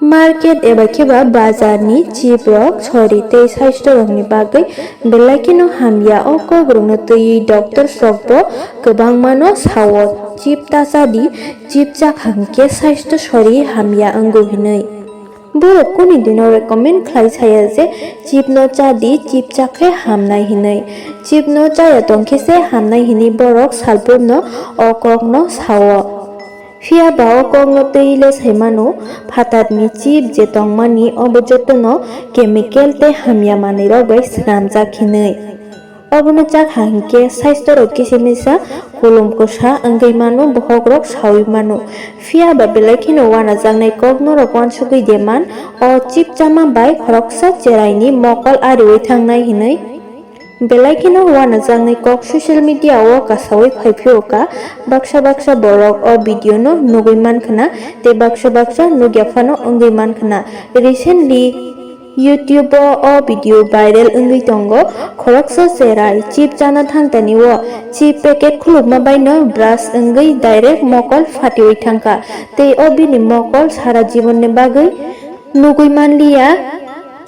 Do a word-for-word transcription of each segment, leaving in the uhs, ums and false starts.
Market eba khe ba bazar ni chip rok sori tei saisto rok ni bagwi belai kheno hamya. O kok rok no twiwi doctor rok bo kwbangma no sao, chip ta cha di, chip cha kha hwnkhe saisto sori hamya wngo hinwi. Borok kunu dino recommend khlai saya je chip no cha di, chip cha khe hamnai hinwi. Chip no chaya tong khe se hamnai hinwi borok salpur no o kok no sao. Phiya ba o kok no twi le sai mano, phatar ni chip je tong mani obo joto no chemical tei hamya manwi rok bai swnamjak hinwi. Obono chakha hinkhe saisto rok kisa misa kulum kwsa wngwi mano, bohok rok saui mano. Phiya ba belai kheno uanajaknai kok norok uansugwi de man, o chip chama bai khoroksa cherai ni mokol ariui thangnai hinwi. Belai kheno uanajaknai kok social media o kasaui phai phio ka, baksa baksa borok o video no nugui man khna, tei baksa baksa nugya phano wngwi man khna. Recently, YouTube o o video viral wngwi tongo. Khoroksa cherai chip chana thangtani o chip packet khulukma bai no brush wngwi direct mokol phatiui thangkha, tei o bini mokol sara jibonni bagwi nugui manliya,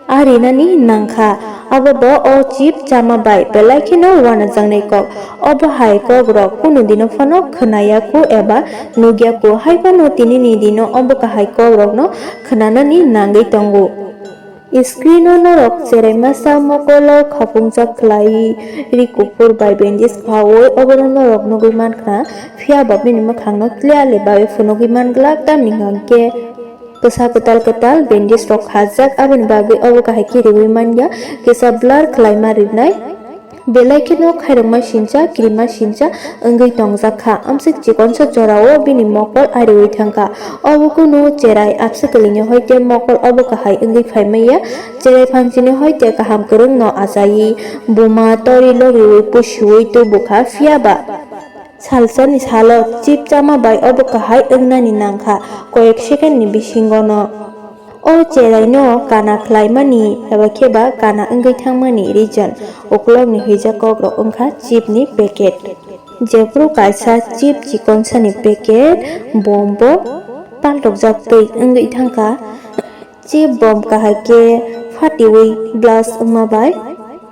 arinani nangkha. Abo bo o chip chama bai belai kheno uanajaknai kok. Obo hai kok rok kunu dino phano khwnaya kho eba nugya kho, hai phano tinini dino obo kahai kok rokno khwnanani nangwi tongo. Screen o norok cherai masa mokolo khapungjak khlai ri kuphur bai bandage khaui obono norok nugui mankha, phiya ba bini mwkhangno clearly bai phunugui manglak, tamni hwnkhe kwsa kwtal kwtal bandage rok khajak, aboni bagwi obo kahai khe riui manya, kisa blur khlaima rinai. Belai kheno khairokma sincha, kirima sincha wngwi tongjak kha. Amswk chikonsa jorao bini mokol ariui thangkha. Obo kunu cherai abse kwlwini hoite mokol obo kahai wngwi phaimaya. Cherai phangsini hoite kaham kwrwngno achaiwi buma tori logriui pusiui tubukha, phiya ba salsani salo chip chama bai obo kahai wngnani nangkha koyek second ni bisingono. O cherai no kana khlaimani eba khe ba kana wngwi thangmani reason ukulok ni huijak kok rok wngkha chip ni packet. Jephru kaisa chip chikonsa ni packet, bom bo paltokjak twi wngwi thangkha. Chip bom kahai khe phatiui blast wngma bai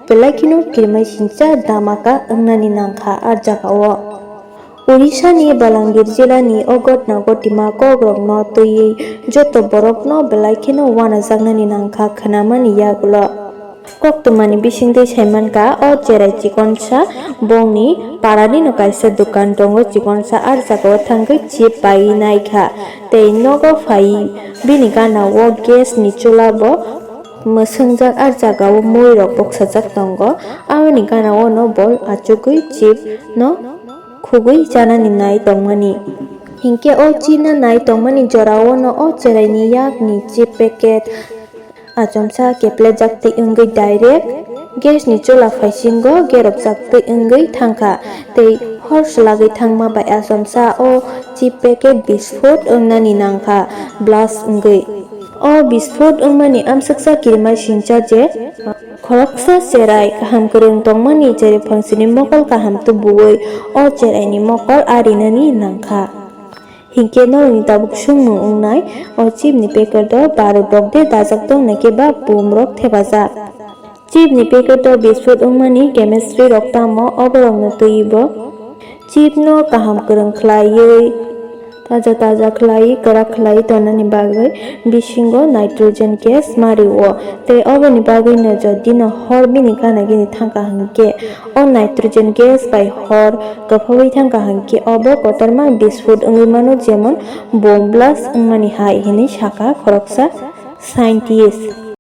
belai kheno kirimai sincha damaka wngnani nangkha ah jagao. Odisha ni Balangir jila ni o gotna gotima kok rok no twiwi joto borok no belai kheno uanajaknani nangkha khwnamani yagulo. Koktwmani bisingtwi saimankha, o cherai chikonsa bongni parani no kaisa dukan tongo, chikonsa ah jagao thangwi chip paiwi naikha tei nogo phaiwi bini gana o gas ni chula bo mwswngjak, ah jagao mui rok boksajak tongo, aboni gana o no bo achugwi chip no khugwi chanani nai tongmani. Hinkhe o china nai tongmani jorao no o cheraini yakni chip packet achomsa keplejak twi wngwi direct gas ni chula phaisingo gerobjak twi wngwi thangkha, tei hor swlagwi thangma bai achomsa o chip packet bisfut wngnani nangkha blast wngwi. O bisfut wngmani amswksa kirima sincha je khoroksa cherai kaham kwrwng tongmani cherai phangsini mokol kaham tubuwi o cheraini mokol arinani nangkha. Hinkhe norokni tabuk swngmung wngnai, o chip ni packet o barut rok de dajak tongnai khe ba bum rok thepajak? Chip ni packet o bisfut wngmani chemistry rok tamo, oborokno twiwi bo chip no kaham kwrwng khlaiwi, taja taja khlaiwi, kwrak khlaiwi tongnani bagwi bisingo nitrogen gas ma rio, tei oboni bagwino jodi no hor bini gana gini thangkha hinkhe o nitrogen gas bai hor kwphaui thangkha hinkhe obo kotorma bisfut wngwi mano, jemon bomb blast wngmani hai hinwi sakha khoroksa scientist.